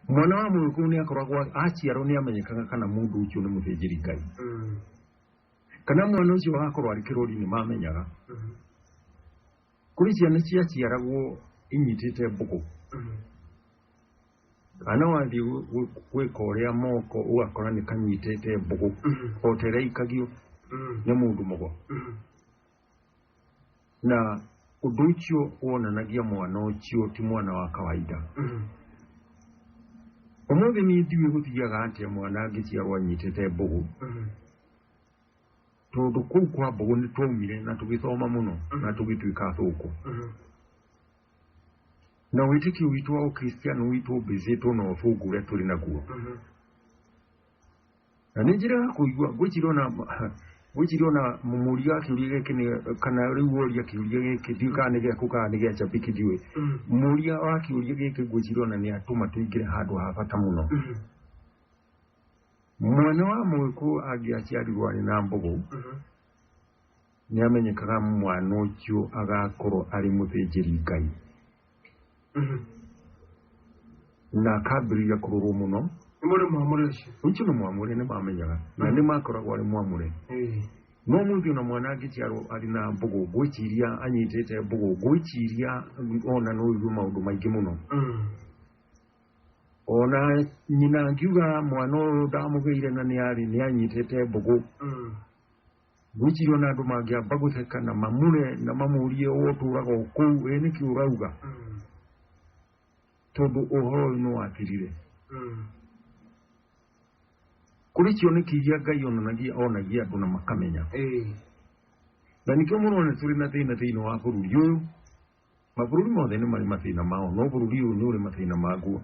Mwana wa mũgĩkũyũ nĩ akoragwo aciarwo nĩ amenyekaga kana mũndũ ũcio nĩ mũthĩnjĩri Ngai, kana mwana ũcio agakorwo arĩ kĩrori nĩ mamenyaga. Kũrĩ ciana ciaciaragwo inyitĩte mbũgũ, kana wathiĩ gwĩka ũrĩa moko ũgakora nĩ kanyitĩte mbũgũ o ta ĩrĩa ikagio nĩ mũndũ mũgo. Na ũndũ ũcio wonanagia mwana ũcio ti mwana wa kawaida. Ũmũthĩ niĩ ndiũĩ gũthiaga atĩa mwana angĩciarwo anyitĩte mbũgũ, tondũ kũu kwa mbũgũ nĩ twaumire na tũgĩthoma mũno na tũgĩtuĩka athũngũ. Na wĩtĩkio witũ wa ũkristiano witũ ũmbĩcĩtwo na ũthũngũ ũrĩa tũrĩ naguo. Na nĩ njĩra ya kũigua ngwĩciria ona ngwĩciria ona mũria wa kĩũria gĩkĩ nĩ kana rĩu woria kĩũria gĩkĩ ndiũĩ kana nĩ gĩaku kana nĩ gĩa Njambĩki ndiũĩ. Mũria wa kĩũria gĩkĩ ngwĩciria ona nĩ atũma tũingĩre handũ ha bata mũno. Mwana wa mũgĩkũyũ angĩaciarirwo arĩ na mbũgũ, nĩ amenyekaga mwana ũcio agakorwo arĩ mũthĩnjĩri Ngai. Na akambĩrĩria kũrorwo mũno. Nĩ mũndũ mwamũre ũcio. Ũcio nĩ mwamũre, nĩ mamenyaga na nĩ makoragwo arĩ mwamũre. No mũthĩ ona mwana angĩciarwo arĩ na mbũgũ, ngwĩciria anyitĩte mbũgũ, ngwĩciria ona no ũigue maũndũ maingĩ mũno. Ona nyina angiuga mwana ũyũ ndamũgĩire na nĩ arĩ nĩ anyitĩte mbũgũ, ngwĩciria ona andũ mangĩamba gũtheka na mamũre na mamũrie ũtũraga o kũu, ĩ nĩkĩ ũrauga? Tondũ ũhoro ũyũ nĩ wathirire. Kũrĩ cioneki iria Ngai onanagia onagia andũ na makamenya. Na nĩkĩo mũrona tũrĩ na thĩna thĩinĩ wa bũrũri ũyũ. Mabũrũri mothe nĩ marĩ mathĩna mao, no bũrũri ũyũ nĩ ũrĩ mathĩna maguo.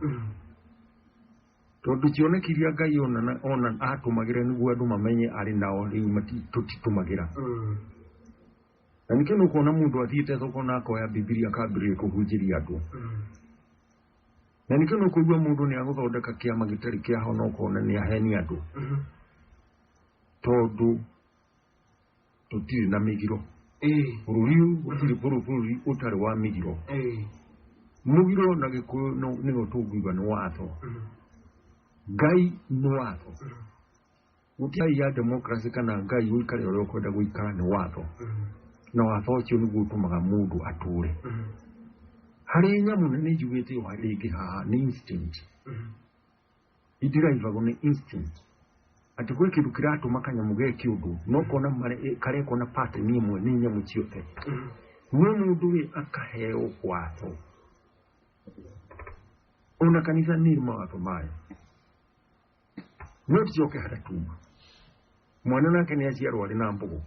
Tondũ cioneki iria Ngai onana ona atũmagĩra nĩguo andũ mamenye arĩ nao rĩu tũtitũmagĩra. Na nĩkĩo nĩ ũkuona mũndũ athiĩte thoko na akoya Bibilia akambĩrĩria kũhunjĩria andũ. Na nĩkĩo nĩ ũkũigua mũndũ nĩ agũthondeka kĩama gĩtarĩ kĩa ho na ũkona nĩ aheni andũ. Tondũ tũtirĩ na mĩgiro. Bũrũri ũyũ gũtirĩ bũrũri ũtarĩ wa mĩgiro. Mũgiro na Gĩkũyũ nĩguo tũngiuga nĩ watho. Ngai nĩ watho. Gũtirĩ ya democracy kana Ngai ũikare ũrĩa ũkwenda gũikara, nĩ watho. Na watho ũcio nĩguo ũtũmaga mũndũ atũre. Harĩ nyamũ, na nĩ njugĩte o rĩngĩ haha, nĩ instinct. Idiraivagwo nĩ instinct. Atĩ gwĩ kĩndũ kĩratũma kanyamũ geke ũndũ, no kona karekwo na pattern ĩmwe nĩ nyamũ ciothe. No mũndũ we akaheo watho. Ona kanitha nĩ ĩrĩ mawatho mayo. No tucoke harĩa tuma. Mwana nake nĩ aciarwo arĩ na mbũgũ.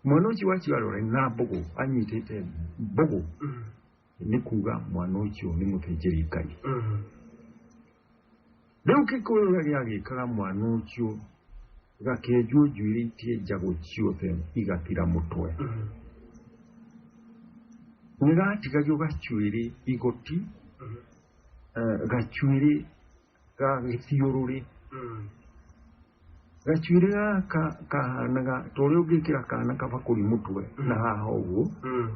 Mwana ũcio aciarwo arĩ na mbũgũ, anyitĩte mbũgũ, nĩ kuga mwana ũcio nĩ mũthĩnjĩri Ngai. Rĩu Gĩkũyũ ũrĩa gĩagĩkaga mwana ũcio gakĩenjwo njuĩrĩ itienjagwo ciothe igathira mũtwe. Nĩ gatigagio gacuĩrĩ igoti, gacuĩrĩ ga gĩthiũrũrĩ. Gacuĩrĩ gaka kahanaga ta ũrĩa ũngĩkĩra kana kabakũri mũtwe na haha ũguo,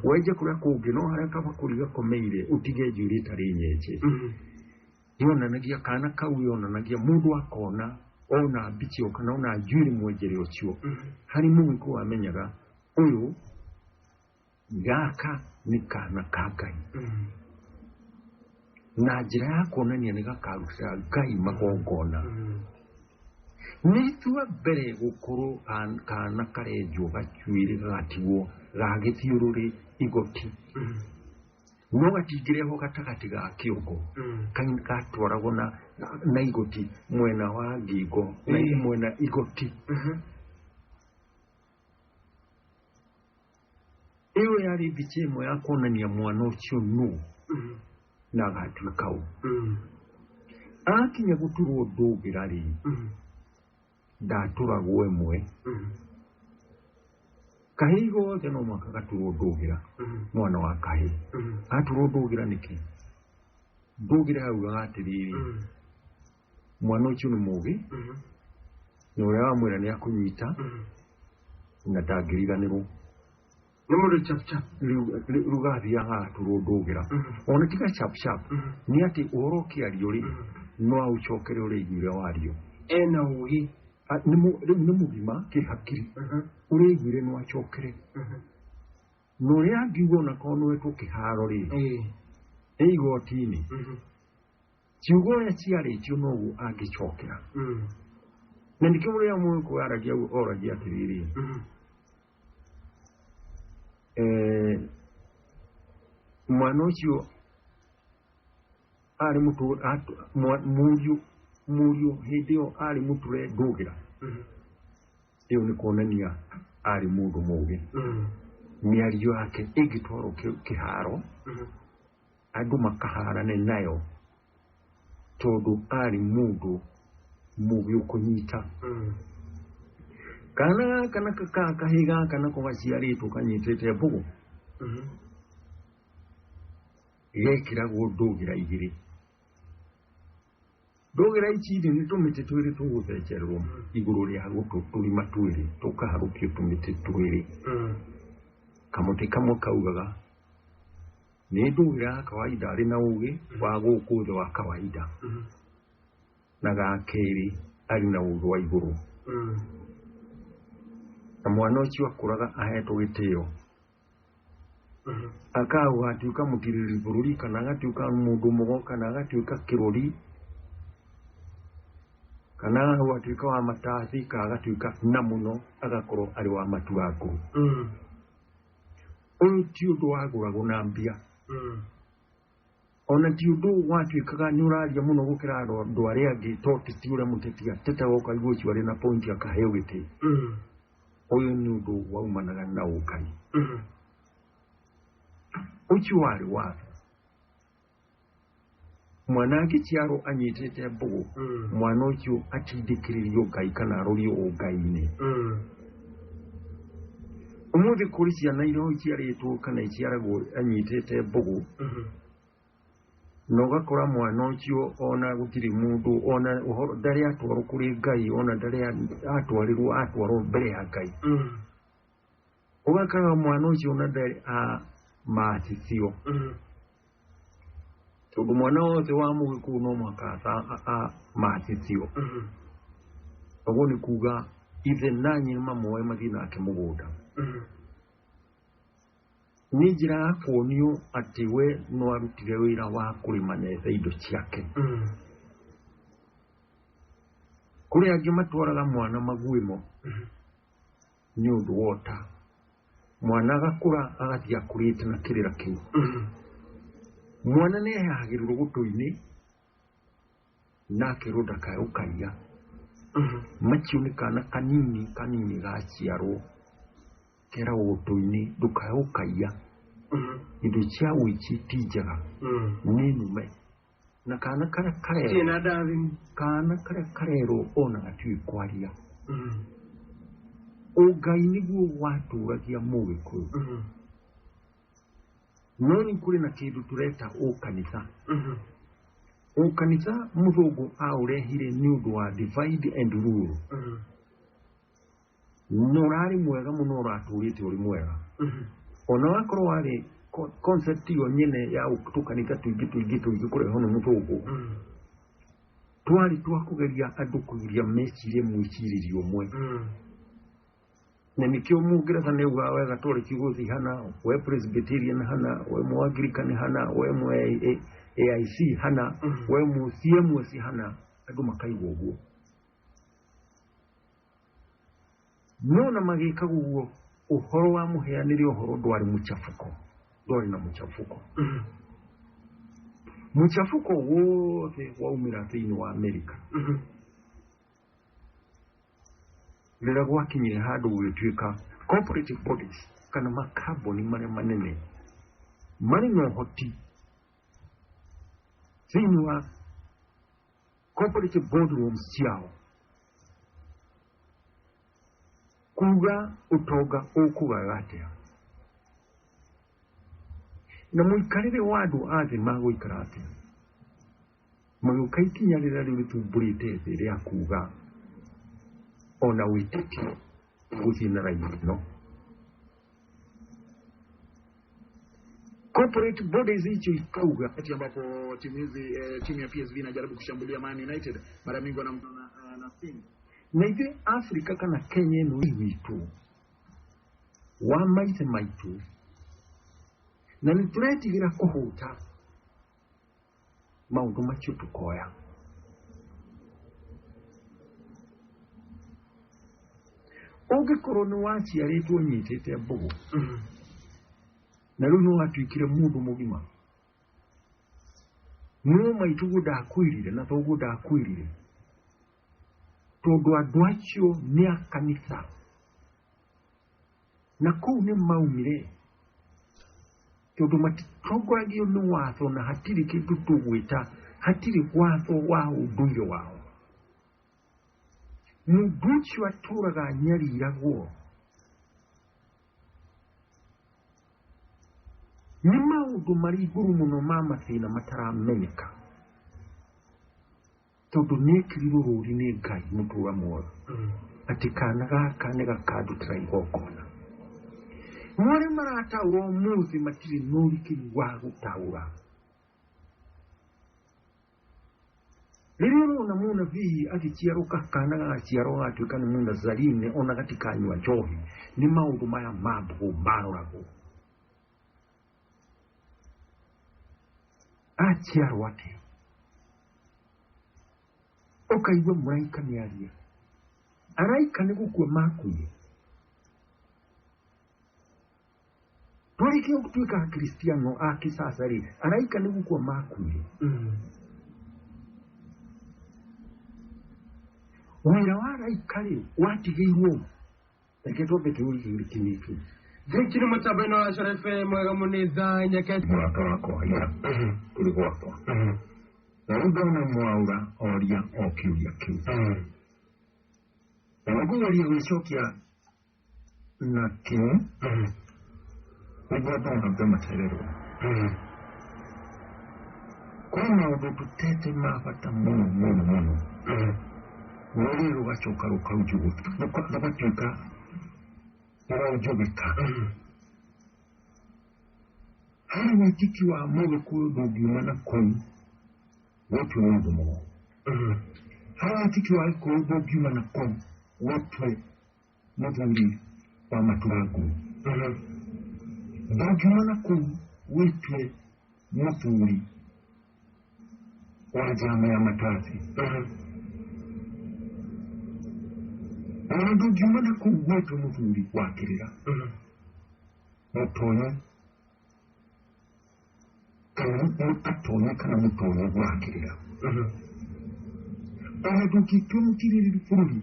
wenje kũrĩa kũngĩ, no harĩa kabakũri gakomeire ũtige njuĩrĩ ĩtarĩ nyenje. Yonanagia kana kau, yonanagia mũndũ akona ona mbica ĩyo kana ona njuĩrĩ mwenjere ũcio, harĩ mũgĩkũyũ amenyaga ũyũ gaka nĩ kana ka Ngai. Na njĩra ya kuonania nĩ gakarutĩra Ngai magongona. Nĩ itua mbere gũkorwo kana karenjwo gacuĩrĩ gagatigwo ga gĩthiũrũrĩ igoti. No gatingĩrehwo gatagatĩ ga kĩongo, gatwaragwo na igoti mwena wa ngingo na mwena igoti. Ĩyo yarĩ mbica ĩmwe ya kuonania mwana ũcio nũ na agatuĩka ũ. Akinya gũturwo ndũngĩra rĩ, ndatũragwo ĩmwe. Kahĩĩ gothe no mũhaka gaturwo ndũngĩra, mwana wa kahĩĩ. Aturwo ndũngĩra nĩkĩ? Ndũngĩra yaugaga atĩrĩrĩ, mwana ũcio nĩ mũgĩ, na ũrĩa wamwĩra nĩ akũnyita na ndangĩriganĩrwo. Nĩ mũndũ chap chap. Rĩu gathiaga agaturwo ndũgĩra. Ona tiga chap chap, nĩ atĩ ũhoro ũkĩario rĩ, No aũcokere ũrĩa aiguire wario. Ena ũgĩ. Rĩu nĩ mũgima kĩhakiri, ũrĩa aiguire no acokere. Na ũrĩa angiuga onakorwo nĩ wetwo kĩharo rĩ, nĩ igoti-inĩ, ciugo ũrĩa ciarĩtio noguo angĩcokera. Na nĩkĩo ũrĩa Mũgĩkũyũ aragia oragia atĩrĩrĩ, mwana ũcio arĩ mũriũ hĩndĩ ĩyo arĩ mũture ndũgĩra. Ĩyo nĩ kuonania arĩ mũndũ mũgĩ. Mĩario yake ĩngĩtwarwo kĩharo, andũ makaharane nayo, tondũ arĩ mũndũ mũgĩ ũkũnyita. Kana gaka nako kahĩĩ gaka nako gaciarĩtwo kanyitĩte mbũgũ, gekĩragwo ndũgĩra igĩrĩ. Ndũgĩra ici rĩ, nĩ tũmĩtĩ twĩrĩ tũgũthecererwo igũrũ rĩa gũtũ, tũrima twĩrĩ tũkaharũkio tũmĩtĩ twĩrĩ. Kamũtĩ kamwe kaugaga nĩ ndũgĩra ya kawaida arĩ na ũgĩ wa gũkũ thĩ wa kawaida, na ga kerĩ arĩ na ũgĩ wa igũrũ. Na mwana ũcio akũraga ahetwo gĩtĩo, akagatuĩka mũtirĩrĩri bũrũri, kana agatuĩka mũndũ mũgo, kana agatuĩka kĩrũri, kana agatuĩka wa matathi, kana agatuĩka na mũno agakorwo arĩ wa matua ngũrũ. Ũyũ ti ũndũ wagũragwo na mbia, ona ti ũndũ watuĩkaga nĩ ũraria mũno gũkĩra andũ arĩa angĩ, to ti ũrĩa mũteti atetaga ũkaigua ũcio arĩ na point akaheo gĩtĩ. Ũyũ nĩ ũndũ waumanaga na ũngai. Ũcio warĩ watho. Mwana angĩciarwo anyitĩte mbũgũ, mwana ũcio atindĩkĩrĩrio Ngai kana arorio ũngai-inĩ. Ũmũthĩ kũrĩ ciana iria iciarĩtwo kana iciaragwo anyitĩte mbũgũ, na ũgakora mwana ũcio ona gũtirĩ mũndũ ona ũhoro ndarĩ atwarwo kũrĩ Ngai, ona ndarĩ atwarĩrwo atwarwo mbere ya Ngai. Ũgakora mwana ũcio ona ndarĩ amatithio, tondũ mwana wothe wa Mũgĩkũyũ no mũhaka amatithio. Ũguo nĩ kuga ithe na nyina mamoe mathiĩ nake mũgũnda. Nĩ njĩra ya kuonio atĩ we no arutire wĩra wa kũrĩma na ethe indo ciake. Kũrĩ angĩ matwaraga mwana maguĩmo nĩ ũndũ wa ũta. Mwana agakũra agathiĩ akũrĩte na kĩrĩra kĩu. Mwana nĩ ehagĩrĩrwo gũtũ-inĩ na akerwo ndakae gũkaiya. Macio nĩ kana kanini kanini gaciarwo keragwo gũtũ-inĩ ndũkae gũkaiya, indo cia ũici ti njega, nĩ nume. Na kana karĩa karerwo, na ndathimi, kana karĩa karerwo ona gatiũĩ kwaria. Ũngai nĩguo watũragia Mũgĩkũyũ. No rĩu kũrĩ na kĩndũ tũreta ũkanitha. Ũkanitha mũthũngũ aũrehire nĩ ũndũ wa divide and rule. Na ũrarĩ mwega mũno, ũratũrĩte ũrĩ mwega. Ona wakorwo warĩ concept ĩyo nyene ya tũkanitha tũingĩ tũingĩ tũingĩ kũrehwo nĩ mũthũngũ, twarĩ twa kũgeria andũ kũgiria mecirie mwĩcirĩrio ũmwe. Na nĩkĩo Mũngeretha nĩ augaga wega twarĩkia gũthiĩ hana, we Presbyterian hana, we Mũanglican hana, we mũ AIC hana, we mũ CMS hana, andũ makaigua ũguo. No na magĩka ũguo, ũhoro wa mũheanĩre ũhoro ndwarĩ mũchafuko, ndwarĩ na mũchafuko. Mũchafuko wothe waumĩra thĩinĩ wa Amerika. Rĩrĩa gwakinyire handũ gũgĩtuĩka cooperative bodies kana makambuni marĩa manene marĩ na ũhoti thĩinĩ wa cooperative boardrooms ciao kuga ũtonga ũkũgaga atĩa na mũikarĩre wa andũ a thĩ magũikara atĩa, magĩũka ikinya rĩrĩa rĩu rĩtumbũrĩte thĩ rĩa kuga ona wĩtĩkio gũthiĩ na raini ĩno. Corporate bodies icio ikauga Wakati ambapo timu hizi timu ya PSV inajaribu kushambulia Man United mara mingi wana na Steam. Na ithuĩ Afrika kana Kenya ĩno witũ wa maithe maitũ, na nĩ tũretigĩra kũhũta maũndũ macio tũkoya. Ũngĩkorwo nĩ waciarĩtwo ũnyitĩte mbũgũ na rĩu nĩ watuĩkire mũndũ mũgima, no maitũguo ndakwĩrire na thoguo ndakwĩrire, tondũ andũ acio nĩ a kanitha na kũu nĩ maumire, tondũ matitongoragio nĩ watho na hatirĩ kĩndũ tũgwĩta, hatirĩ watho wa ũndũire wao. Mũndũ ũcio atũraga anyariragwo nĩ maũndũ marĩ igũrũ mũno ma mathĩna mataramenyeka, tondũ nĩekĩrirwo rũri nĩ Ngai mũtũra muoyo atĩ kana gaka nĩ gakandutĩra igongona. Marĩa marataũra ũmũthĩ matirĩ na ũrikĩru wa gũtaũra. Rĩrĩa ũrona mũnabii agĩciarwo kana gagaciarwo gagatuĩka nĩ mũnazarine ona gatikanyua njohi, nĩ maũndũ maya ma mbũgũ maroragwo. Aciarwo atĩa? Ũkaigua mũraika nĩaria. Araika nĩ gũkua makuire. Twarĩkia gũtuĩka akristiano a kisasa rĩ, araika nĩ gũkua makuire. Wĩra wa araika rĩ watigĩirwo. Reke twambe kĩũria kĩu. Thank you mutambo-inĩ wa Coro FM mwega mũno thaa nyakati. Mũrata wakwa ira tũrĩ gwakwa na rĩu ndona mwaura oria o kĩũria kĩu, na nĩngũgeria gwĩcokia na kĩo nĩguo andũ mambe macererwo. Kwĩ maũndũ tũtete ma bata mũno mũno mũno, rũrĩrĩ rũgacoka rũgatuĩka rũraunjugĩka. Harĩ wĩtĩkio wa Mũgĩkũyũ ndũngiuma na kũu wĩtue mũndũ mũgo. Harĩ wĩtĩkio wa Gĩkũyũ ndũngiuma na kũu wĩtue mũthuri wa matura nguo. Ndũngiuma na kũu wĩtue mũthuri wa njama ya matathi. Ona ndũngiuma na kũu wĩtue mũthuri wa kĩrĩra, mũtonyi kana mũtatonyi kana mũtonyi wa kĩrĩra. Ona ndũngĩtua mũtirĩrĩri bũrũri,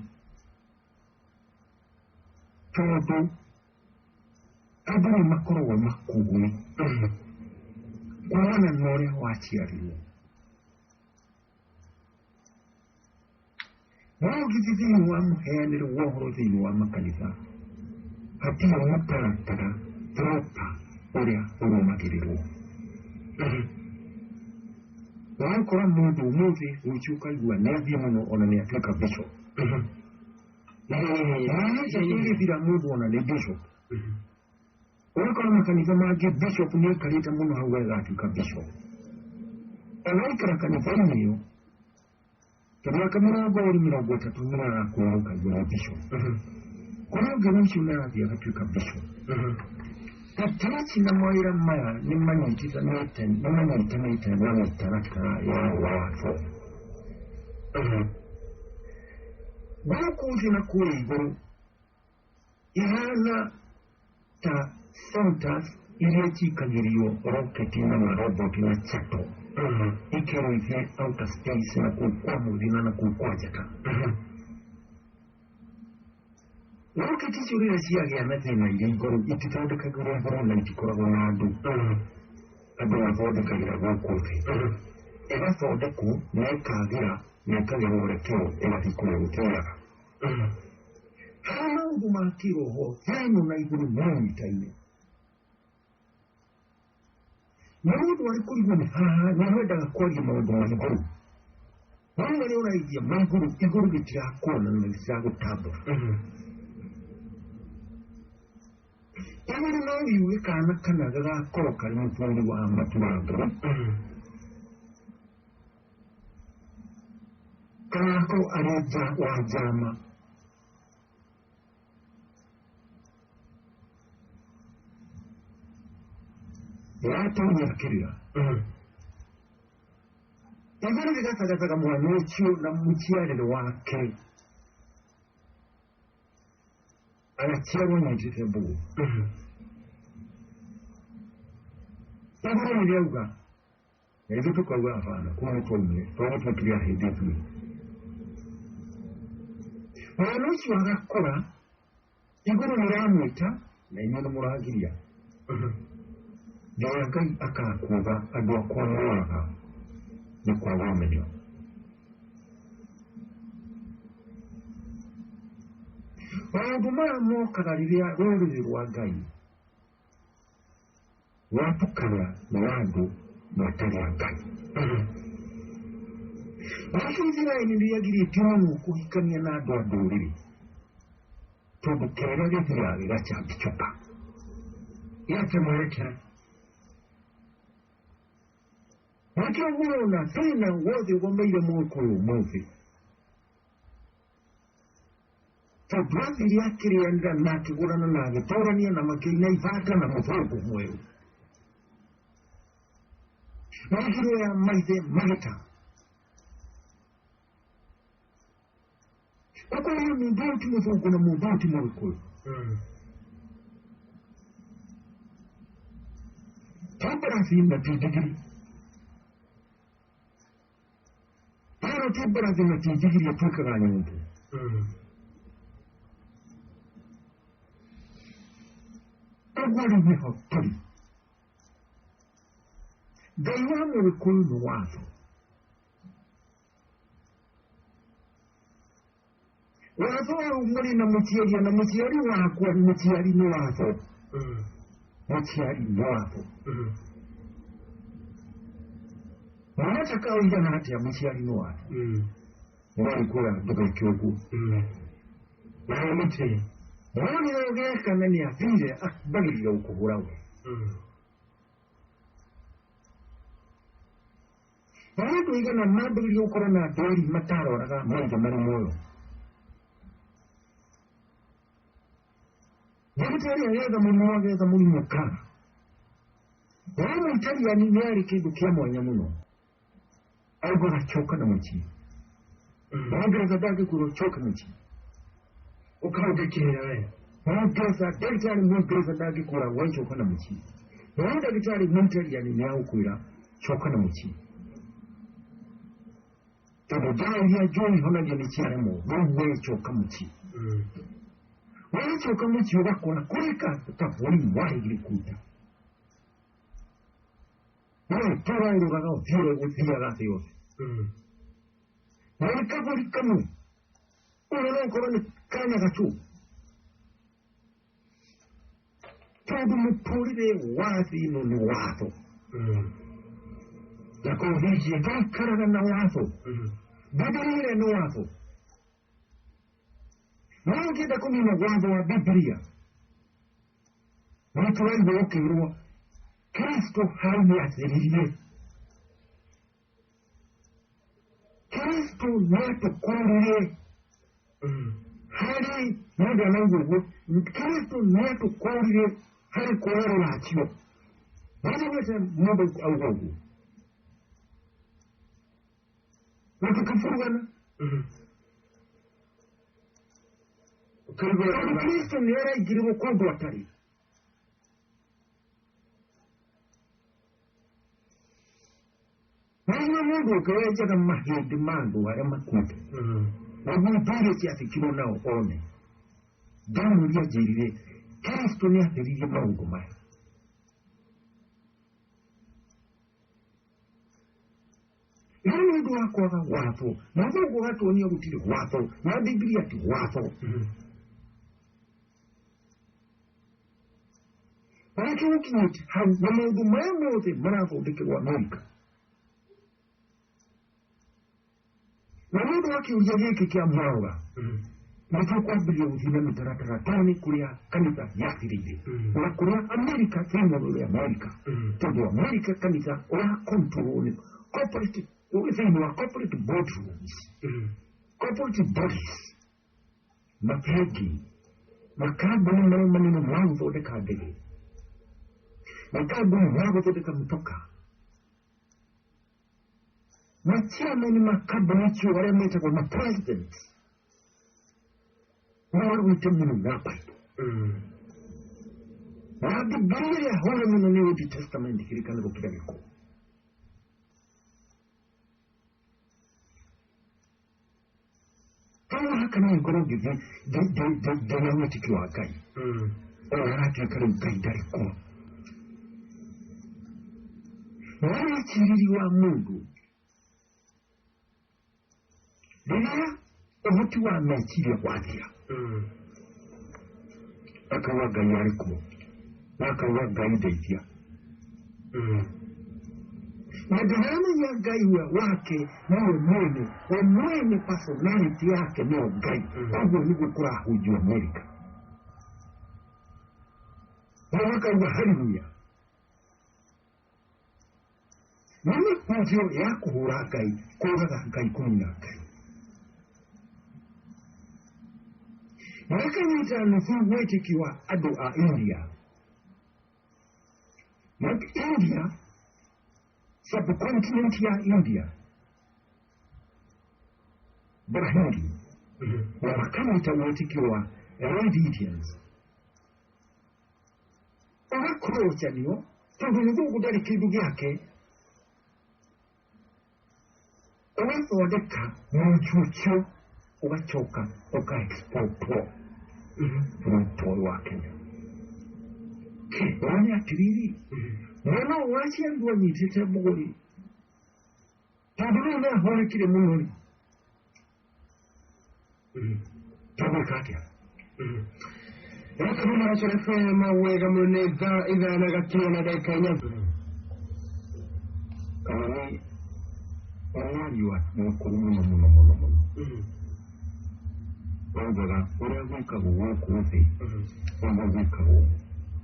tondũ andũ nĩ makoragwo makũĩ kumana na ũrĩa waciarirwo. No ũngĩthiĩ thĩinĩ wa mũheanĩre wa ũhoro thĩinĩ wa makanitha, hatirĩ mũtaratara proper ũrĩa ũrũmagĩrĩrwo. Ũgakora mũndũ ũmũthĩ rũciũ ũkaigua nĩathiĩ mũno ona nĩatuĩka bishop. Ĩgĩthira mũndũ ona nĩ bishop. Ũgakora makanitha mangĩ bishop nĩaikarĩte mũno hau agatuĩka bishop. Ona aikara kanitha-inĩ ĩyo ta mĩaka 20 30 nĩarakwĩra ũkaigua nĩ bishop. Kũrĩa ũngĩ rũciũ nĩarathiĩ agatuĩka bishop. Gatagatĩ na mawĩra maya nĩ manyitanĩte na mĩtaratara ya watho. Gũkũ thĩ na kũrĩa igũrũ ihana ta centers iria cikagĩrio roketi na maroboti na chattle ikerwo ithiĩ outer space na kũu kwa mũthina na kũu kwa njata. Roketi icio rĩrĩa ciagĩa na thĩna irĩ igũrũ itithondekagĩrwo igũrũ na itikoragwo na andũ. Andũ mathondekagĩra gũkũ thĩ. Ĩgathondekwo na ĩkagĩra na ĩkagĩa mwerekeo ĩgathiĩ kũrĩa gũthiaga. Harĩ maũndũ ma kĩroho thĩ ĩno na igũrũ manyitaine. Na mũndũ arĩ kũrigwo nĩ haha nĩ wendaga kwaria maũndũ ma igũrũ. No marĩa ũraigia ma igũrũ, igũrũ rĩtirakuona na rĩtiragũtambũra. Igũrũ no riuge kana kana gagakorwo karĩ mũbũrũri wa maturango kagakorwo arĩ nja wa njama yatonya kĩrĩra igũrũ rĩgathagathaga mwana ũcio na mũciarĩre wake agaciarwo anyitĩte mbũgũ igũrũ nĩ rĩauga na ithuĩ tũkauga abana kuma nĩ twaumire tondũ nĩ tũrĩ ahĩndĩ ithuĩ mwana ũcio agakũra igũrũ nĩramwĩta na inyuĩ nĩmũragiria nginya Ngai akakuga andũ akwa moraga nĩ kwaga ũmenyo maũndũ maya mokaga rĩrĩa rũrĩrĩ rwa Ngai rwatukana na andũ matarĩ a Ngai Nakĩo Isiraeli nĩrĩagirĩtio mũno kũhikania na andũ a ndũrĩrĩ tondũ kĩrĩa gĩthiaga gĩgacambicoka Gĩate mwerekera Nakĩo mũrona thĩna wothe ũgomeire mũgĩkũyũ ũmũthĩ tondũ athire akĩrĩanĩra na akĩgũrana na agĩtũrania na makĩina ibata na mũthũngũ mwerũ mĩgiro ya maithe magĩta ũkorwo mũndũ ũyũ ti mũthũngũ na mũndũ ũyũ ti mũgĩkũyũ ti mbarathi na ti ndigiri ĩno ti mbarathi na ti ndigiri ĩtuĩkaga nyũmbũ ũguo rĩu nĩho tũrĩ Ngai wa mũgĩkũyũ nĩ watho watho ũyũ mũrĩ na mũciari na mũciari wakwa mũciari nĩ watho mũciari nĩ watho mwanataka ũigana atĩa mũciari nĩ watho ũrarĩ ndũgeke ũguo nawe mũtĩe wonire ũgeka na nĩ athire ambagĩrĩria gũkũhũra we na andũ aigana mambĩrĩria gũkorwo na ndwari mataroraga maithe marĩ muoyo ndagĩtarĩ agetha mũrimũ agetha mũrimũ kaga we mũitaliani nĩ arĩ kĩndũ kĩa mwanya mũno augaga coka na mũciĩ mũngereza ndangĩkwĩrwo coka mũciĩ ũkaũndĩkĩrĩra we mũngereza ndagĩtarĩ mũngereza ndangĩkwĩra we coka na mũciĩ no ndagĩtarĩ mũitaliani nĩ agũkwĩra coka na mũciĩ tondũ ndawa iria njũĩ ihonagia nĩ ciaremwo rĩu we coka mũciĩ wacoka mũciĩ ũgakora kũrĩ kabũri warĩgire kuita we tũraũrũraga ũthiĩ ũthiaga thĩ yothe na nĩ kabũri kamwe ũyũ no ũkorwo nĩ kanya gacũ tondũ mũtũrĩre wa thĩ ĩno nĩ watho na kũhingia ndũikaraga na watho Bibilia ĩrĩa nĩ watho no ũngĩenda kũnina watho wa Bibilia nĩ tũraigua ũkĩrwo Kristo hau nĩathiririe Kristo nĩatũkũrire harĩ mũndũ anaigua ũguo Kristo nĩatũkũrire harĩ kwaga rũracio nĩnjiguĩte mũndũ auga ũguo na tũkĩburugana tondũ Kristo nĩ araingĩrĩrwo kũndũ atarĩ nĩguo mũndũ ũngĩ wenjaga mahĩndĩ ma andũ arĩa makuĩte nĩguo ndũire ciathikirwo nao one ndamũria njĩrire Kristo nĩ atheririe maũndũ maya rĩu nĩ ũndũ wa kwaga watho na mũthũngũ agatuonia gũtirĩ watho na Bibilia ti watho nakĩo gũkinyĩte hau na maũndũ maya mothe marathondekerwo Amerika na nĩ ũndũ wa kĩũria gĩkĩ kĩa Mwaura Nĩtũkwambĩrĩria gũthiĩ na mĩtaratara tondũ nĩ kũrĩa kanitha yathirĩire na kũrĩa Amerika thĩinĩ wa Amerika, tondũ Amerika kanitha ũra control nĩ corporate, thĩinĩ wa corporate boardrooms, corporate bodies, mabengi, makambuni marĩa manene ma gũthondeka ndege, makambuni ma gũthondeka mĩtoka, machairman ma kambuni icio arĩa metagwo ma presidents marũĩte mũno na Bible na Bibilia ĩrĩa hũre mũno nĩ Old Testament, kĩrĩkanĩro kĩrĩa gĩkũrũ. Koguo haka no ngorwo ngĩthiĩ ndĩna wĩtĩkio wa Ngai ona aratuĩka rĩu Ngai ndarĩ kuo, na wĩcirĩri wa mũndũ rĩrĩa ũhoti wa meciria wathira, akauga Ngai arĩ kuo na akauga Ngai ndeithia, na ndaramenya Ngai we wake niwe mwene, we mwene personality yake nĩyo Ngai. Koguo nĩguo kũrahunjio Amerika na makauga haleluya, nĩ mĩhunjio ya kũhũra Ngai, kũraga Ngai, kũnina Ngai. Makanyita nuthu wĩtĩkio wa andũ a India na India, subcontinent ya India, Brahindi, na makanyita wĩtĩkio wa Red Indians, ũgakũrũcanio tondũ mũthũngũ ndarĩ kĩndũ gĩake, ũgathondeka munju ũcio, ũgacoka ũka-exportwo bũrũri ũyũ wa Kenya. Wone atĩrĩrĩ, mwana ũyũ waciarirwo anyitĩte mbũgũri, tondũ rĩu nĩ ahũrĩkire mũno rĩ, tũgwĩka atĩa? Gũkũ nĩ Rachel FM, wega mũno, nĩ thaa 5:04. Kana nĩ mwario wa mũkũrũ mũno mũno mũno mũno waugaga ũrĩa gwĩkagwo gũkũ thĩ nĩguo gwĩkagwo,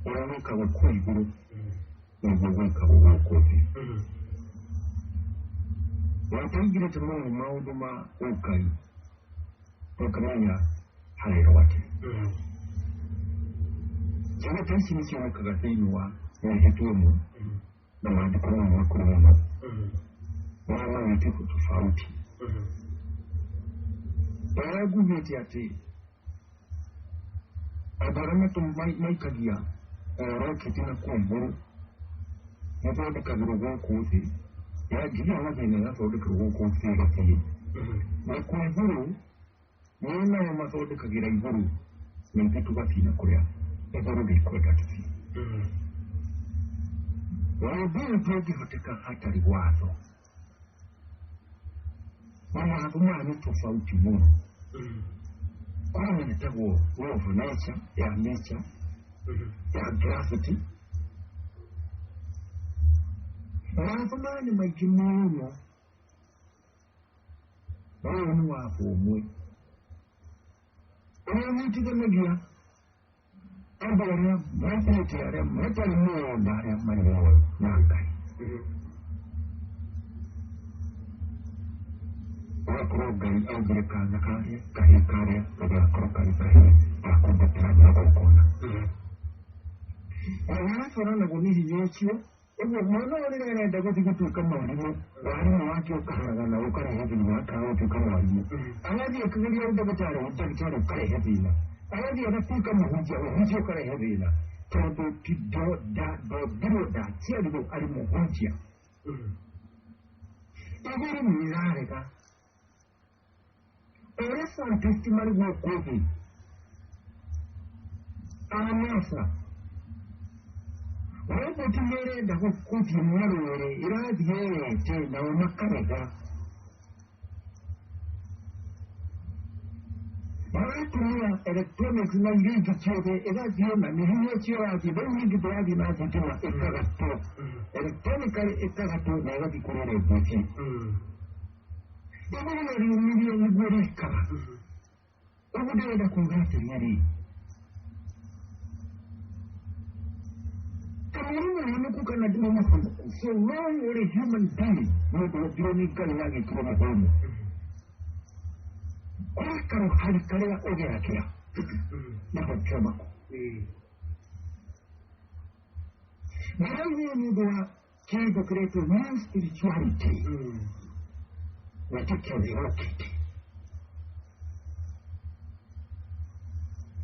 ũrĩa gwĩkagwo kũu igũrũ nĩguo gwĩkagwo gũkũ thĩ. Wataingĩrĩte mũno maũndũ ma ũngai ũkamenya harerwo atĩa. Ciugo ta ici nĩ cionekaga thĩinĩ wa mĩhĩtwo ĩmwe na maandĩko mamwe makũrũ mũno marĩa mawĩtĩkio tofauti. Ũrĩa ngugĩte atĩ andũ arĩa maikagia roketi na kũu igũrũ mathondekagĩrwo gũkũ thĩ, yanginya mathĩna ĩgathondekerwo gũkũ thĩ ĩgathiĩ na kũu igũrũ, nĩ nao mathondekagĩra igũrũ na ithuĩ tũgathiĩ na kũrĩa igũrũ rĩkwenda tũthiĩ. Ũndũ ũyũ ndũngĩhoteka hatarĩ watho, mawatho maya nĩ tofauti mũno. Kwĩ metagwo law of nature, ya nature, ya gravity. Mawatho maya nĩ maingĩ mũno na ũyũ nĩ watho ũmwe ũrĩa ũnyitithanagia andũ arĩa makuĩte, arĩa matarĩ muoyo na arĩa marĩ muoyo na Ngai. Ũgakorwo Ngai augire kana karĩa kahĩĩ karĩa gagakorwo karĩ kahĩĩ gakumbatĩra magongona na waratwarana nĩ hinya ũcio. Ũguo mwana ũyũ rĩrĩa arenda gũthiĩ gũtuĩka mwarimũ, warimũ wake ũkaharagana, ũkarehe thĩna, akaga gũtuĩka mwarimũ, agathiĩ akĩgeria ũndagĩtarĩ, ũndagĩtarĩ ũkarehe thĩna, agathiĩ agatuĩka mũhunjia, ũhunjia ũkarehe thĩna, tondũ ti ndombirwo, ndaciarirwo arĩ mũhunjia. Igũrũ nĩ ĩrarega ũrĩa scientist marĩ gũkũ thĩ a NASA, robot nĩ ĩrenda gũthiĩ marũre, ĩrathiĩ ĩrete nao makarega, maratũmĩra electronics na iria ingĩ ciothe, ĩgathiĩ na nĩ hinya ũcio ũrathiĩ rĩu, ningĩ ndĩrathiĩ na thitima, ĩkagatwo electronically, ĩkagatwo na ĩgathiĩ kũrĩa ĩrenda ĩthiĩ. Igũrũ na riumirie nĩguo rĩkaga. Ũguo ndĩrenda kuuga atĩrĩrĩ, kamũrimũ mũhũnũku kana ndĩ mũhũnũku, so long ũrĩ human being, mũndũ wombirwo nĩ Ngai na agĩkĩrwo mũhũmũ, kũrĩ karũhari karĩa ũgeragĩra nako kĩomako. Ndĩraugire nĩ ũndũ wa kĩndũ kĩretwo new spirituality, wĩtĩkio wĩrokĩte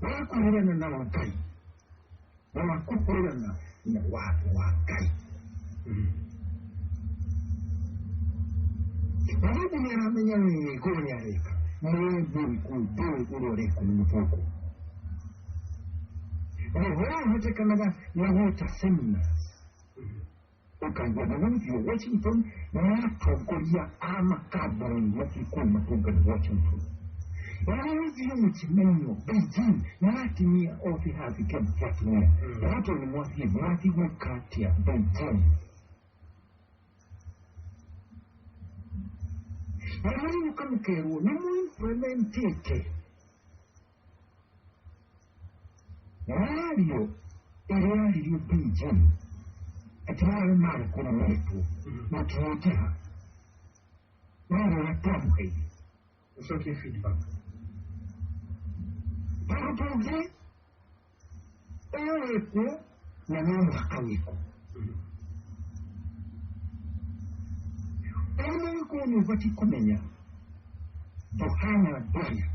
wa kũhũrana na Ngai na wa kũhũrana na watho wa Ngai. Mũthũngũ nĩ aramenya wega ũrĩa areka, mũndũ ũrĩkũ ndũĩ ũrĩa ũrekwo nĩ mũthũngũ. Roho ũhotekanaga na gwĩta seminars, ũkaigua nĩ gũthiĩ Washington na atongoria a makambuni mathiĩ kũu matũngane Washington. Warĩrĩthio mũcemanio Beijing na atumia othe hathi kĩama kĩa atumia. Na tondũ nĩ mwathiĩ, mwathiĩ gwĩka atĩa Beijing? Na mũrĩũka mũkerwo nĩ mũimplementĩte mĩario ĩrĩa yaririo Beijing atĩ arĩa marĩ kũrũmĩtwo mũkinyĩte ha mĩario ĩrĩa twamũheire. Ũcokie feedback. Tondũ tũngĩ ũyũ wĩkuo na no mũhaka wĩkwo. Ũrĩa mũgĩkũyũ nĩ ũbatiĩ kũmenya ndũhana andũ aya.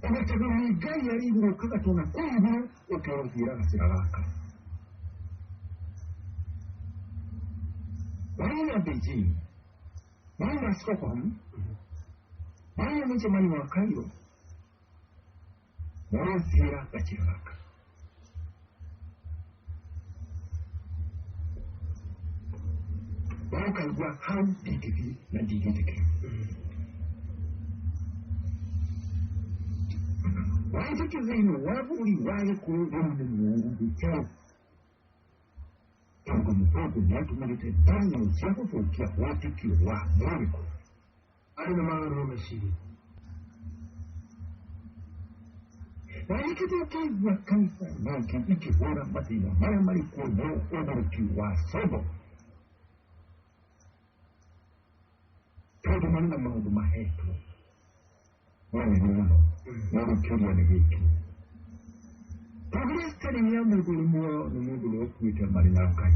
Ũgatagwo nĩ Ngai arĩ igũrũ ũkagatwo na kũu igũrũ ũkerwo thiĩra gacĩra gaka. Wauma Beijing, wauma Stockholm, wauma mũcemanio wa Cairo, ũrothiĩra gacĩra gaka. Ũkaigua hau ndingĩthiĩ na ndingĩtĩkĩra. Wĩtĩkio thĩinĩ wa bũrũri wa Gĩkũyũ rĩu nĩ mũũru gĩkĩro. Tondũ mũthũngũ nĩ atũmĩrĩte ndano cia gũthũkia wĩtĩkio wa Mũgĩkũyũ. Andũ nĩ magarũrwo meciria. Na nĩkĩo tũkĩigua kanitha nyingĩ ikĩhũra mathĩna marĩa marĩ kuo nĩ ũgũrũki wa sobo. Tondũ marĩ na maũndũ mahetwo manene mũno, no rĩu kĩũria nĩ gĩkĩ. Tondũ study ya mũndũ ũrĩ muoyo nĩ mũndũ ũrĩa ũkuĩte marĩ na Ngai.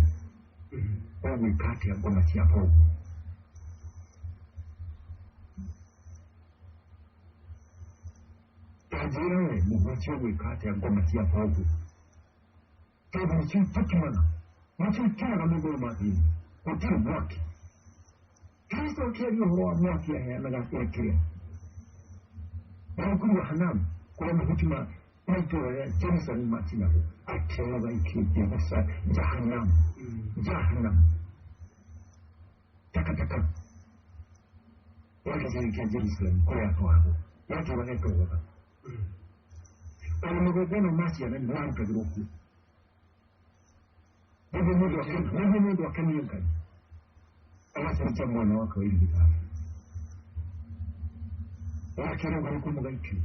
Ũgwĩka atĩa ngoma cia thoguo? Ta njĩra we mũhunjia ũgwĩka atĩa ngoma cia thoguo? Tondũ nĩcio itũkimaga, nĩcio ikĩraga mũndũ ũyũ mathĩna. Gũtirĩ mwaki. Kristo akĩaria ũhoro wa mwaki aheanaga kĩrĩa. Mũrũngũri wa Hanamu kũrĩa mahuti ma itũũra rĩa Jerusalem macinagwo, akĩoga ikĩndĩ Jahanamu, Jahanamu, takataka ya gĩcagi kĩa Jerusalem kũrĩa atwaragwo, yatũraga ĩtogoga. Ona magongona ma ciana nĩ marutagĩrwo kuo. Nĩguo mũndũ akenie Ngai, agacenjia mwana wake wa irigithathi. Wakĩrũga nĩ kũmũgaikio.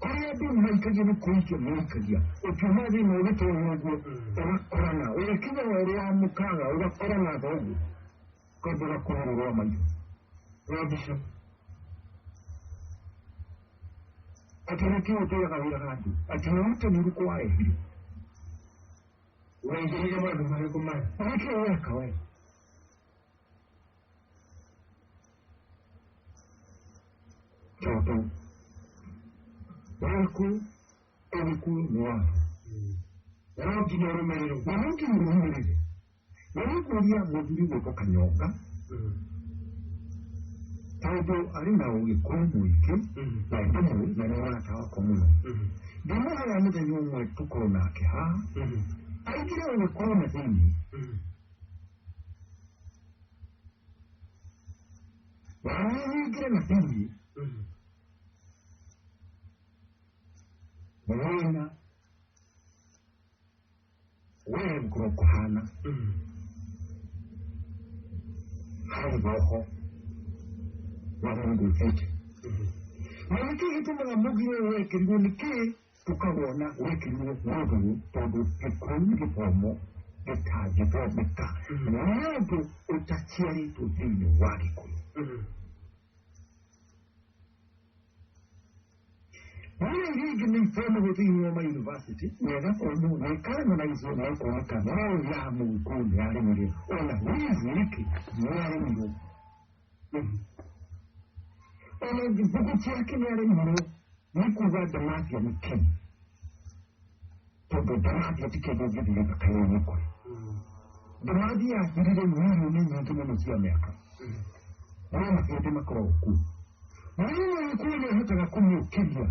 Kũrĩa andũ maikagia nĩ kũikia maikagia. Ũkiuma thĩinĩ ũgĩtonya ũguo, ũgakorana. Ũgĩkinya werũ wa mũkaga, ũgakorana thoguo. Kwamba ũgakũhũrũrwo maitho. Wa mbica. Atĩ nĩkĩo ũtũraga wĩraga andũ, atĩ nĩ ũrutani ũrĩkũ warehire? Waingĩrĩire maũndũ marĩkũ maya? Nĩkĩo weka we? Tondũ waku ũgĩkũyũ nĩ watho. Na no nginya ũrũmĩrĩrwo. Na no nginya ũrũmĩrĩre. Na nĩngũria mũthuri gwĩtwo Kanyonga, tondũ arĩ na ũgĩkũyũ mũingĩ, na ndĩmũĩ na nĩ mũrata wakwa mũno. Ndĩmũhoya mũthenya ũmwe tũkorwo nake haha, aingĩre ũgĩkũyũ na thĩinĩ. Na nyingĩre na thĩinĩ, wĩna we ngũrũ kũhana harĩ roho Wathani ndũthiĩte. Na nĩkĩ gĩtũmaga mũgiro ũyũ wekĩrirwo? Nĩkĩ tũkawona wekĩrirwo mũthũũ? Tondũ gĩkũyũ nĩ gĩthomo gĩtangĩthomeka nĩ ũndũ ũtaciarĩtwo thĩinĩ wa Gĩkũyũ. Wĩra iria ingĩ nĩ ithomagwo thĩinĩ wa mayunivasĩtĩ na ĩgathomwo na ĩkarananaizwo na ĩkoneka, no ya Mũgĩkũyũ nĩ yaremire. Ona wĩziriki nĩ yaremirwo, ona mbuku ciake nĩ aremirwo. Nĩ kuga ndamathia nĩ kĩ? Tondũ ndamathia ti kĩndũ ũngĩthiĩ gĩthaka-inĩ kũrĩ ndamathia yathirire mirioni nyingĩ mũno cia mĩaka, no mahĩndĩ makoragwo kuo. Mũrimũ Mũgĩkũyũ nĩ ahotaga kũmĩũkĩria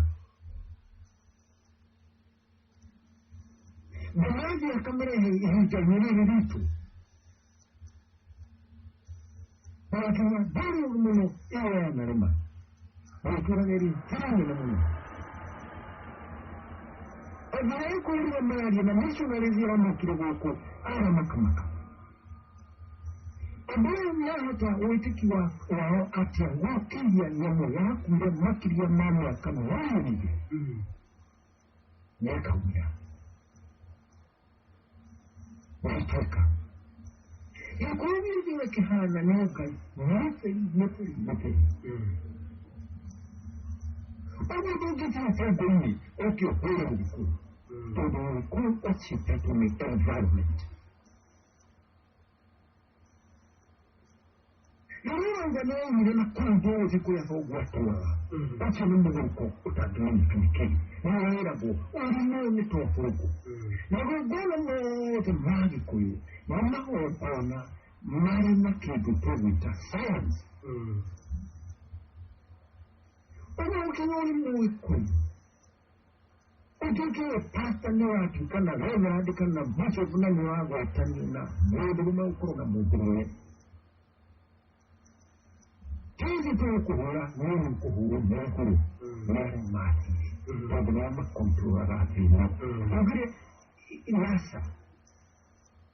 ndamathia akamĩrehe ihinda-inĩ rĩrĩ ritũ, na nginya ndĩrĩ ũru mũno ĩyo yanarĩma gwĩtũraga ĩrĩ thiri nene mũno. Athire kũrĩa mararia na missionaries arĩa mokire gũkũ aramakamaka andũ aya nĩahota wĩtĩki wao atĩa gũkĩria nyamũ yakuire makĩria ma mĩaka 2,000,000 na ĩkaumĩra na ĩtuĩka gĩkũyũ gĩthĩra kĩhana nĩ Ngai mũtheri mũtheri mũtheri. Ũguo ndũngĩthiĩ ũbongo-inĩ ũke ũhũre Mũgĩkũyũ, tondũ Mũgĩkũyũ ũciĩtĩtwo nĩ environment. Rĩrĩa ũrauga nĩ waumire na kũu ndũgũthiĩ kũrĩa thoguo atũraga, ũcio nĩ mũgũrũko ũtangĩmenyeka nĩ kĩĩ. Nĩ wĩragwo ũrimũ nĩ to bũngũ. Magongona mothe ma Gĩkũyũ nĩ magongona marĩ na kĩndũ tũgwĩta science. Ũguo ũkinya ũrĩ Mũgĩkũyũ ũtuĩke we pastor nĩ ũratuĩka na reverend kana bishop na nĩ ũragwatanio na mũndũrũme ũkorwo na mũndũrũme tizi tũgũkũhũra niĩ nĩ kũhũrwo megũrũ nĩ arĩa mathiĩ, tondũ nĩ makontrolaga thĩ ĩno. Ugire NASA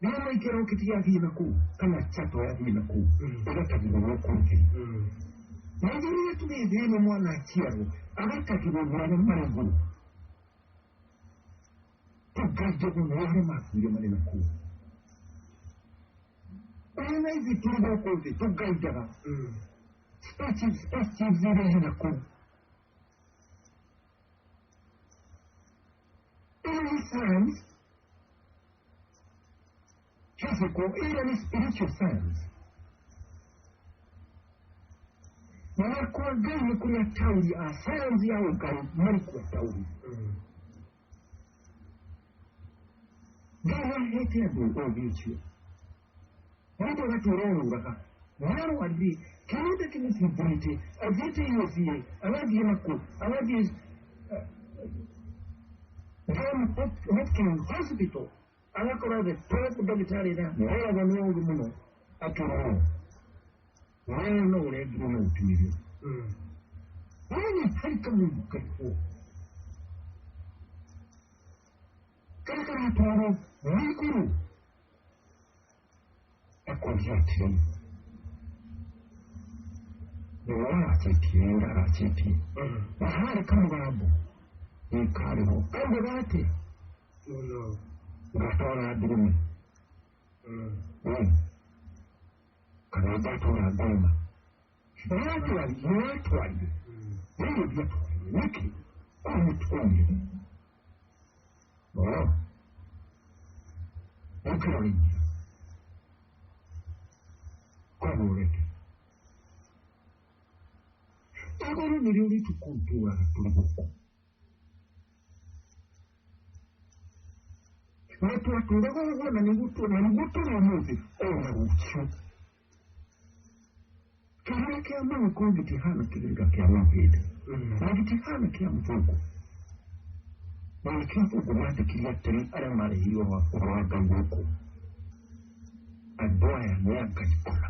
rĩrĩa maikĩra roketi yathiĩ na kũu kana chato yathiĩ na kũu ĩgatagirwo gũkũ thĩ. Na ithuĩ rĩrĩa tũrĩ thĩ ĩno, mwana aciarwo agatagirwo nĩ arĩa marĩ igũrũ, tũgaitagwo nĩ arĩa makuire marĩ na kũu. Ona ithuĩ tũrĩ gũkũ thĩ tũgaindaga spaceships iria ina kũu. Ĩno nĩ science physical, ĩrĩa nĩ spiritual science. Na kwa Ngai nĩ kũrĩ ataũri a science ya ũngai marĩ kuo ataũri. Ngai nĩahete andũ ũũgĩ ũcio. Mũndũ agatũra orũraga nĩarwarire kĩrĩa kĩmũthumbũrĩte, athiĩte USA, agathiĩ nakũ, agathiĩ John Hopkins Hospital, agakora the top ndagĩtarĩ na nĩoragwo nĩ ũũru mũno, akĩrwo we no ũrengirwo no ũtinirio. Nĩ harĩ kamũndũ karĩho karĩa karatwarwo mwĩigũrũ akoria atĩrĩ, nĩwe waracetie ũraracetie na harĩ kamũgambo ĩkarĩho kaugaga atĩa? Ngatwara ndũrũme kana ngatwara ngoma? Nĩwatwarire rĩu ndiatwarire nĩkĩ kũmũtũmire ũkĩrorithia koguo reke igũrũ nĩrĩo rĩtũkũntũraga tũrĩ gũkũ na twatũraga ũguo na nĩguo tũrĩ ũmũthĩ ona rũciũ. Kĩrĩa kĩa Mũgĩkũyũ gĩtihana kĩrĩga kĩa Mũhĩndĩ na gĩtihana kĩa Mũthũngũ, na nĩkĩo athũngũ mandĩkire atĩrĩ arĩa marehirwo ũhoro wa Ngai gũkũ, andũ aya nĩ a Ngai kũna.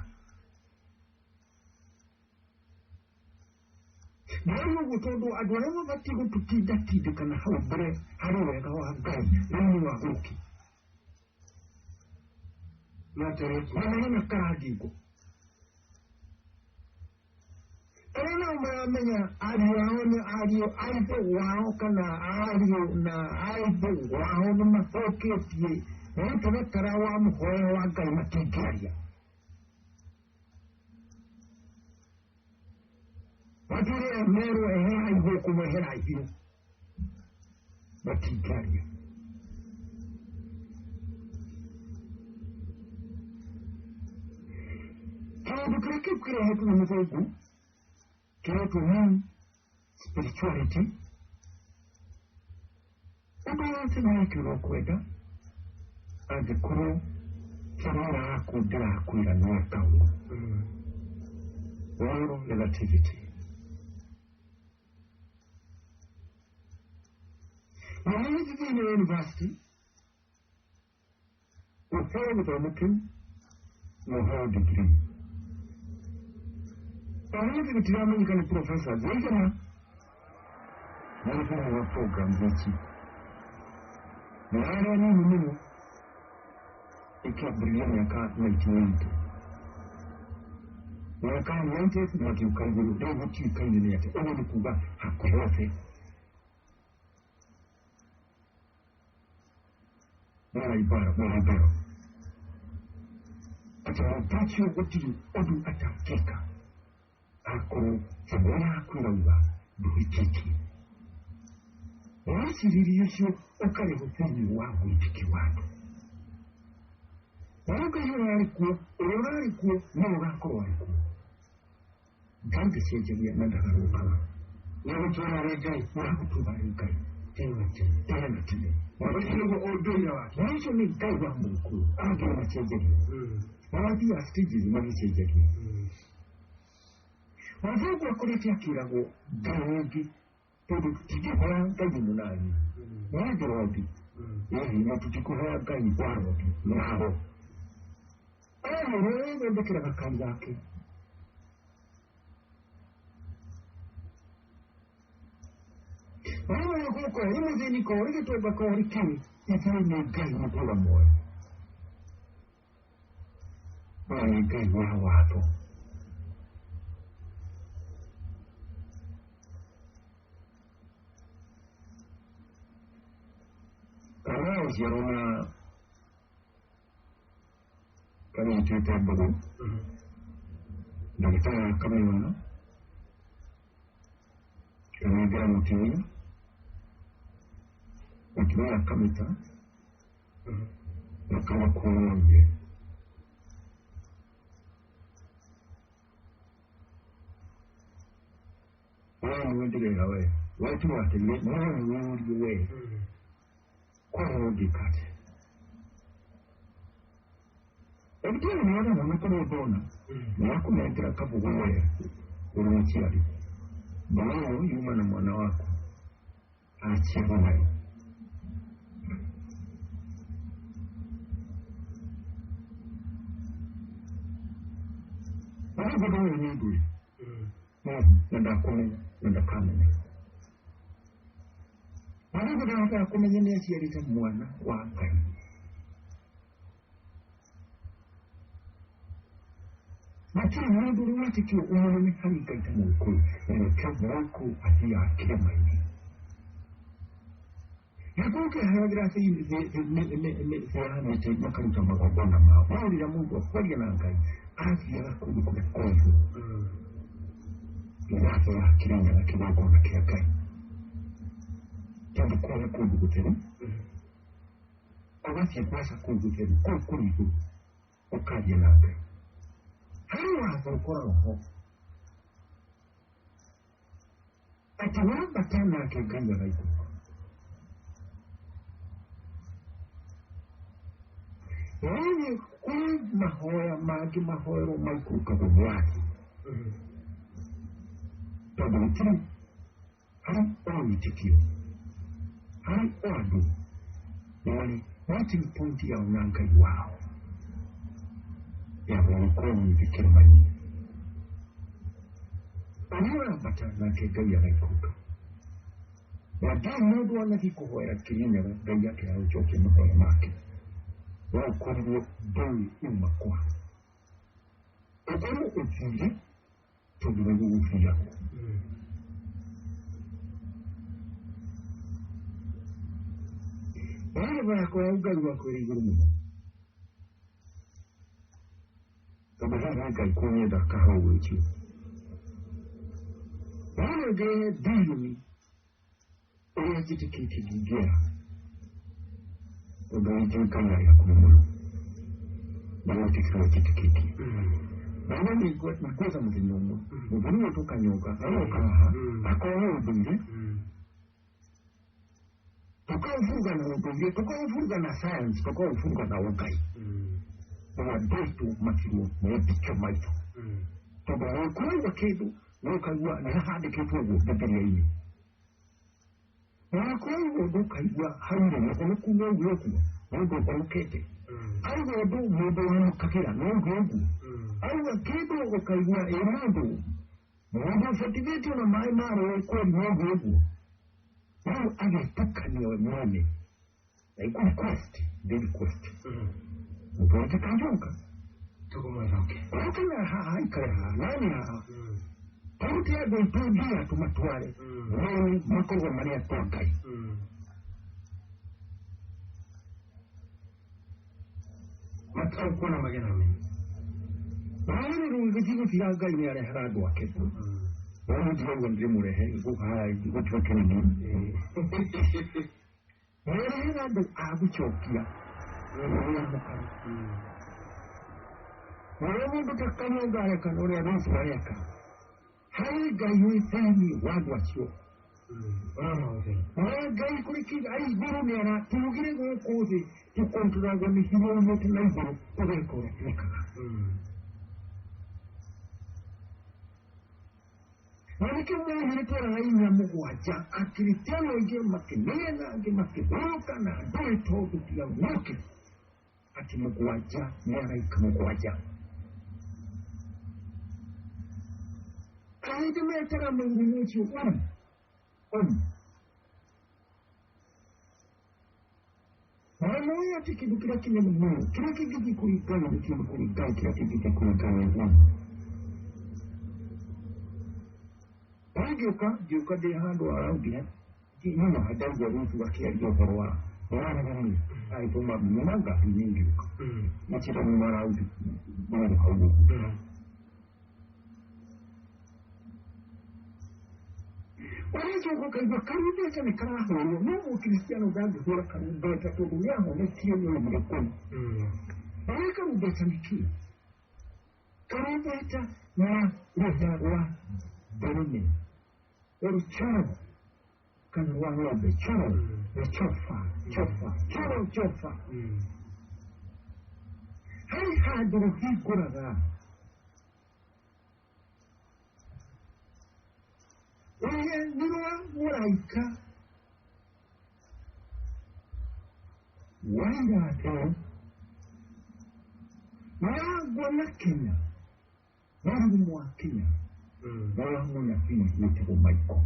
Ndĩrauga ũguo tondũ andũ arĩa mabatiĩ gũtũtindatindĩkana hau mbere harĩ wega wa Ngai rĩu nĩ wagũrũki na marĩ na karangingo. Arĩa nao maramenya ariũ ao nĩ ariũ a ithe wao kana ariũ na a ithe wao nĩ mathũkĩtie mũtaratara wa mũhoyo wa Ngai matingĩaria. Matwĩre merwo eherai gũkũ mweherai biũ, matingĩaria. Kĩũndũ kĩrĩa kĩu kĩrehetwo nĩ mũthũngũ kĩretwo new spirituality. Ũndũ wothe wake ũrokwenda angĩkorwo kĩrĩa ũrakũ ndĩrakwĩra nĩ weka ũguo. Moral relativity. Na nĩ thĩinĩ wa university ũheo gĩthomo kĩu na ũheo degree. Ũmũthĩ gũtiramenyeka nĩ professors aigana marĩ thĩinĩ wa programs ici, na arĩa nini mũno ĩkĩambĩrĩria mĩaka 1990, mĩaka 90 magĩũka igũrũ. Rĩu gũtiũkaine nĩ atĩa. Ũguo nĩ kuga hakuhĩ othe maraibara maraibara atĩ mũndũ ũcio gũtirĩ ũndũ atangĩka akorwo nyamũ yaku ĩrauga ndũhĩtĩtie. Wacirĩria ũcio ũkarehwo thĩinĩ wa wĩtĩkio wa andũ. Na Ngai ũrĩa arĩ kuo, ũrĩa ũrarĩ kuo no ũgakorwo arĩ kuo. Ngai ndacenjagia na ndagarũrũkaga. Nĩ gũtũũra arĩ Ngai. Ũragũtũũra arĩ Ngai tene na tene. Tene na tene. Ũcio nĩguo ũndũire wake. Na ũcio nĩ Ngai wa Mũgĩkũyũ. Angĩ nĩ macenjagia. Na mathiaga stages magĩcenjagia. Mũthũngũ akoretwo akĩragwo Ngai ũngĩ, tondũ tũtingĩhoya Ngai ĩno nani nĩ Robi ĩĩ, na tũtikũhoya Ngai wa Robi nao aya ũrĩa wĩthondekera gakari gake. Wewe gũkũ ũrĩ mũthĩni ko ũrĩ gĩtonga ko ũrĩ kĩĩ, ithuĩ nĩ Ngai mũtũra muoyo. Ũyũ nĩ Ngai wa watho. Kana ũciarwo na kanyitĩte mbũgũ, ndagĩtarĩ akamĩona, kanengera mũtumia, mũtumia akamĩta na kamakuona ithe. We nĩwe ndĩrera, we we tiwateire, no nĩwe ũrie we kwao ũngĩka atĩa? Ndagĩtarĩ nĩ arona na kũrĩa ndona nĩ akũnengera kabũgũ, we ũrĩ mũciari, mbũgũ ĩyo yuma na mwana waku aciarwo nayo. Ũguo ndũĩ nĩ ndũĩ na ndakũmenya na ndakamenya. Arĩa ndahotaga kũmenya nĩ aciarĩte mwana wa Ngai. Matirĩ mũndũ ũrĩ wetĩkio ũmũnene harĩ Ngai ta Mũgĩkũyũ, na nĩkĩo Mũgĩkũyũ athiaga kĩrĩma-inĩ. Gĩkũyũ kĩheagĩra thĩ ya mĩtĩ makaruta magongona mao, no rĩrĩa mũndũ akwaria na Ngai athiaga kũndũ kũrĩa kũraihu, watho wa Kĩrĩnyaga, kĩgongona kĩa Ngai, tondũ kũu nĩ kũndũ gũtheru. Ũgathiĩ gwaca kũu gũtheru, kũu kũrĩ igũrũ, ũkaria na Ngai. Harĩ watho ũkoragwo ho atĩ wambata nake Ngai agaikũrũka. Yaani kũrĩ mahoya mangĩ mahoerwo maikũrũkagwo mwaki, tondũ gũtirĩ harĩ o wĩtĩkio, harĩ o andũ nĩ marĩ meeting point yao na Ngai wao ya gũgĩkorwo mũgĩthiĩ kĩrĩma-inĩ. Ũrĩa ũrambata nake Ngai agaikũrũka. Na ndirĩ mũndũ wanathiĩ kũhoera Kĩrĩnyaga Ngai akĩaga gũcokia mahoya make. No ũkorirwo ndũĩ uma kwa ũkorwo ũthire. Tondũ nĩguo gũbiragwo. Baraba yakwa ya ũngai wakwa ĩrĩ igũrũ mũno. Tondũ haha Ngai kũnyenda kaha ũgwĩtio. Wanongerehe bilioni ũrĩa njĩtĩkĩtie ndingĩara. Tondũ nĩ njũĩ Ngai arĩ hakuhĩ mũno. Na gwĩtĩkĩra njĩtĩkĩtie. Na nĩ ngwetha mũthenya ũmwe. Mũthuri ũyũ tũkanyonga aroka haha akoya ũndũire tukauvuruga na ũndũire tukauvuruga na science tukauvuruga na ũngai. Na andũ aitũ matirwo metĩkio maitũ. Tondũ ũkũraigua kĩndũ na ũkaigua nĩ hahandĩkĩtwo ũguo Bibilia-inĩ. Na ũkũraigua ũndũ ũkaigua haurĩ mũhonoku no uge ũguo mũndũ ũhonokete. Auga ũndũ mũndũ wamũkagĩra no uge ũguo. Auga kĩndũ ũkaigua ĩ mũndũ mũndũ ũbatithĩtio na maĩ ma rũĩ kweli no uge ũguo. Rĩu agĩtukania we mwene. Na iku request, ndĩ request. Mũndũ wĩte Kanjonga. Tũkũmwetha oke. Oke na haha aikare haha nani haha. Tũrute andũ aitũ mbia tũmatware. Mone makorwo marĩ a kwa Ngai. Matarĩ kuona magena mene. Rũrĩrĩ rũu gĩthiĩ gũtira Ngai nĩ arehaga andũ ake. Rũrũ ndirauga ndĩmũrehe gũkaya gũtiga kĩnini. Nĩarehaga andũ a gũcokia ũrĩa mũkara. Ũrĩa mũndũ ta Kanyonga areka na ũrĩa Ruth areka. Harĩ Ngai wĩ thĩinĩ wa andũ acio. Ũrĩa Ngai kũrĩ kĩndũ arĩ igũrũ nĩ ara tugire gũkũ thĩ tũkontrolagwo nĩ hinya umĩte na igũrũ tũgeka ũrĩa twĩkaga. Na nĩkĩo mwonire tweraga inya mũgwanja akristiano aingĩ makĩneana angĩ makĩhũrũka na ndũĩ tondũ tiga gwũkĩra atĩ mũgwanja nĩ araika mũgwanja. Ahĩndĩ metaga mũrurumo ũcio Na nĩũĩ atĩ kĩndũ kĩrĩa kĩnene mũno kĩrĩa kĩngĩthiĩ kũrĩ Ngai nĩ kiume kũrĩ Ngai kĩrĩa kĩngĩthiĩ kũrĩ Ngai nĩ ũmu. Ngĩũka ngĩũka ndĩ handũ araundire nyuma ndaigua Ruthu akĩaria ũhoro wa waragania agĩtũma nyuma ngari-inĩ ngĩũka makĩra nyuma raundi mũndũ hau ũguo. Ũrĩcoka ũkaigua karumbeta nĩ karahũrwo no mũkristiano ndangĩhũra karumbeta tondũ nĩ ahonetie nĩ oimire kũu. Ũrĩa karumbeta nĩ kĩĩ? Karumbeta na rũhĩa rwa ndũrũme rũcoro kana rwa ng'ombe choro na chofa chofa choro chofa. Harĩ handũ rũhingũraga ũrĩa nĩ rwa mũraika wa irathĩro wagwa na Kenya mũrurumo wa Kenya na wa mũnabii wĩtagwo Michael.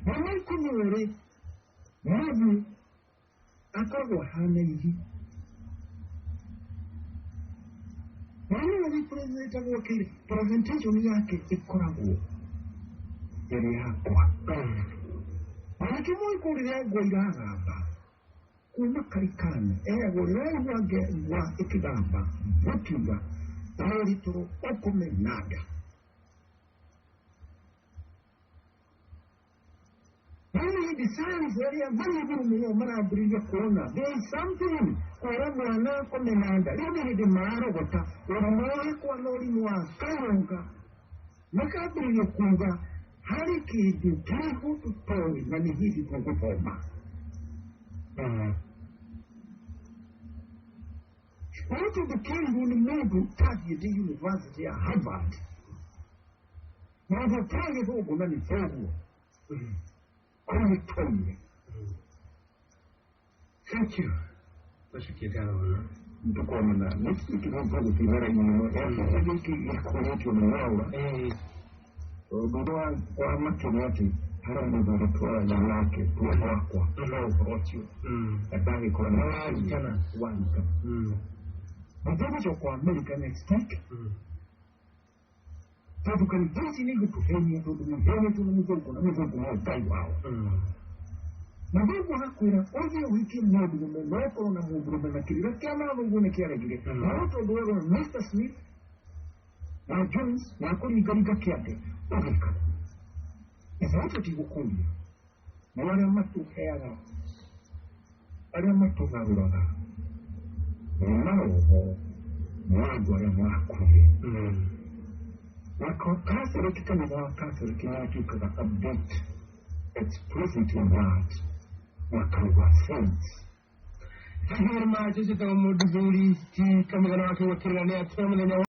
Na Michael nĩwe rĩ mũthiĩ akoragwo ahana igi. Na nĩwe representagwo kĩrĩ presentation yake ĩkoragwo ĩrĩ yakwa. Na nĩkĩo Michael rĩrĩa ngwa iragamba kuma karikani eragwo rĩrĩa waigua ngwa ĩkĩgamba gũkiuga ũritũrũ ũkome na nda. Rĩu hĩndĩ science arĩa marĩ igũrũ mũno marambĩrĩria kuona there is something kwĩra mwana akome na nda. Rĩu nĩ hĩndĩ mararogota ũrimũ wakwa na ũrimũ wa Kanyonga makambĩrĩria kuga harĩ kĩndũ kĩrĩho tũtoĩ na nĩ hĩndĩ tũgũthoma. No tondũ kĩrirwo nĩ mũndũ ũtathiĩte university ya Harvard mũndũ ũtoĩ gĩthũngũ na nĩ thoguo kũu nĩ twaumire. Thank you. Ndacokia ngatho mũno. Nĩtũkuonana next week no tũgũthiĩ raini mũno gĩkĩ gĩkoretio nĩ waura ũndũ ũrĩa wa makenia atĩ harĩa mũndũ ũrĩa twaragia nake wakwa no ũhoro ũcio na ndagĩkora nĩ Warutana. warutana. Nĩtũgũcoka America next week. Tondũ kanitha ici nĩ igũtũhenia, tondũ ihenetwo nĩ mũthũngũ, na mũthũngũ no Ngai wao. Mũthũngũ agakwĩra ũthiĩ ũhikie mũndũrũme, no ũkorwo na mũndũrũme, na kĩrĩra kĩa mathũngũ nĩ kĩaregire. No tondũ werwo Mr Smith na Jones na kũringaringa kĩande, ũgĩka ithuĩ tũtigũkũria. Nĩ arĩa matũheaga, arĩa matũgarũraga nĩ maroho ma andũ arĩa makuire. Na Catholic, kanitha wa Catholic nĩ watuĩkaga a bit explicit in that, makauga saints. Thank you very much. Ũcio tagwo mũndũ thuri ti kamũthenya wa kĩgwa kĩrĩra nĩ atĩa mũthenya.